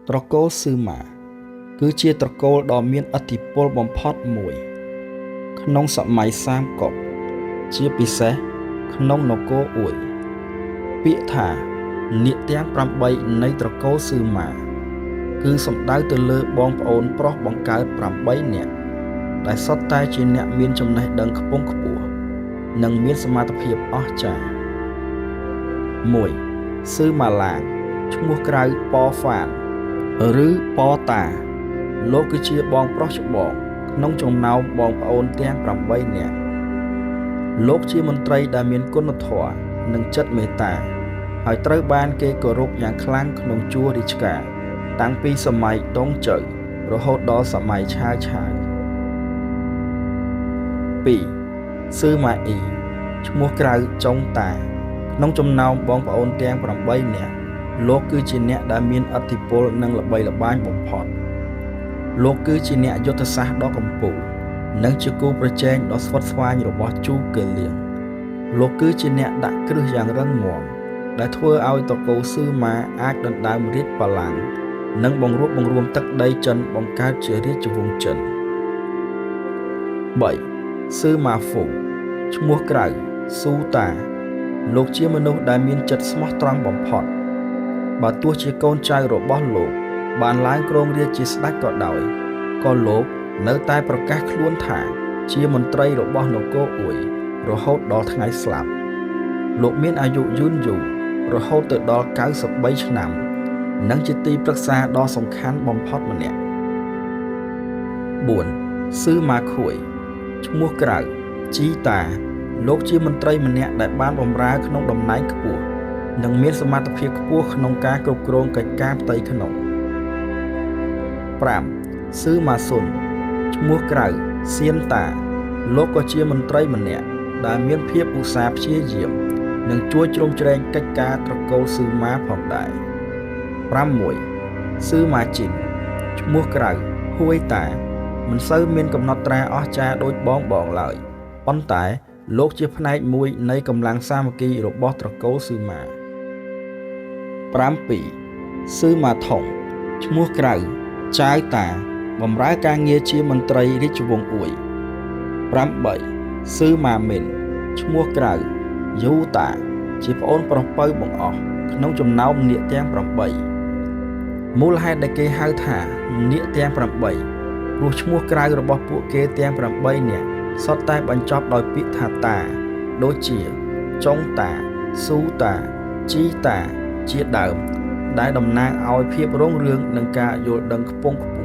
ត្រកូលសឺម៉ា គឺជាត្រកូលដ៏មានឥទ្ធិពលបំផុតមួយ ក្នុងសម័យសាមកុក ជាពិសេសក្នុងនគរអួយ ពាក្យថា នាគទាំង8នៃត្រកូលសឺម៉ា គឺសំដៅទៅលើបងប្អូនប្រុសបង្កើត8នាក់ ដែលសុទ្ធតែជាអ្នកមានចំណេះដឹងខ្ពង់ខ្ពស់ និងមានសមត្ថភាពអស្ចារ្យ 1 សឺម៉ាឡាង ឈ្មោះក្រៅប៉ហ្វាន ឬប៉តា លោកគឺជាបងប្រុសច្បងក្នុងចំណោមបងប្អូនទាំង8នាក់ លោកជាមន្ត្រីដែលមានគុណធម៌និងចិត្តមេត្តា ហើយត្រូវបានគេគោរពយ៉ាងខ្លាំងក្នុងជួររាជការ តាំងពីសម័យដុងចូវរហូតដល់សម័យឆាវឆាវ 2 សឺម៉ាអ៊ី ឈ្មោះក្រៅចុងតា ក្នុងចំណោមបងប្អូនទាំង8នាក់ លោកគឺជាអ្នកដែលមានឥទ្ធិពលនិងល្បីល្បាញបំផុត លោកគឺជាអ្នកយុទ្ធសាស្ត្រដ៏កំពូល និងជាគូប្រជែងដ៏ស្វិតស្វាញរបស់ជូកេលៀង លោកគឺជាអ្នកដាក់គ្រឹះយ៉ាងរឹងមាំ ដែលធ្វើឲ្យត្រកូលសឺម៉ាអាចដណ្ដើមរាជបល្ល័ង្ក និងបង្រួបបង្រួមទឹកដីចិនបង្កើតជារាជវង្សចិន 3 សឺម៉ាហ្វូ ឈ្មោះក្រៅស៊ូតា លោកជាមនុស្សដែលមានចិត្តស្មោះត្រង់បំផុត បើទោះជាកូនចៅរបស់លោកបានឡើងគ្រងរាជ្យជាស្ដេចក៏ដោយ ក៏លោកនៅតែប្រកាសខ្លួនថាជាមន្ត្រីរបស់នគរអួយរហូតដល់ថ្ងៃស្លាប់ លោកមានអាយុយឺនយូររហូតទៅដល់93ឆ្នាំ និងជាទីប្រឹក្សាដ៏សំខាន់បំផុតម្នាក់ 4 សឺម៉ាខួយ ឈ្មោះក្រៅជីតា លោកជាមន្ត្រីម្នាក់ដែលបានបម្រើក្នុងតំណែងខ្ពស់ និងមានសមត្ថភាពខ្ពស់ក្នុងការគ្រប់គ្រងកិច្ចការផ្ទៃក្នុង 5 សឺម៉ាស៊ុន ឈ្មោះក្រៅសៀនតា លោកក៏ជាមន្ត្រីម្នាក់ដែលមានភាពឧស្សាហ៍ព្យាយាម និងជួយជ្រោមជ្រែងកិច្ចការត្រកូលសឺម៉ាផងដែរ 6 សឺម៉ាជីន ឈ្មោះក្រៅហួយតា មិនសូវមានកំណត់ត្រាអស្ចារ្យដូចបងបងឡើយ ប៉ុន្តែលោកជាផ្នែកមួយនៃកម្លាំងសាមគ្គីរបស់ត្រកូលសឺម៉ា 7 សឺម៉ាថុង ឈ្មោះក្រៅចាវតា បម្រើការងារជាមន្ត្រីរាជវង្សអួយ 8 សឺម៉ាមីន ឈ្មោះក្រៅយូតា ជាប្អូនប្រុសពៅបង្អស់ក្នុងចំណោមនាគទាំង8 មូលហេតុដែលគេហៅថានាគទាំង8 ព្រោះឈ្មោះក្រៅរបស់ពួកគេទាំង8នាក់សុទ្ធតែបញ្ចប់ដោយពាក្យថាតា ដូចជាចុងតា ស៊ូតា ជីតា ជាដើម ដែលតំណាងឲ្យភាពរុងរឿងនិងការយល់ដឹងខ្ពង់ខ្ពស់។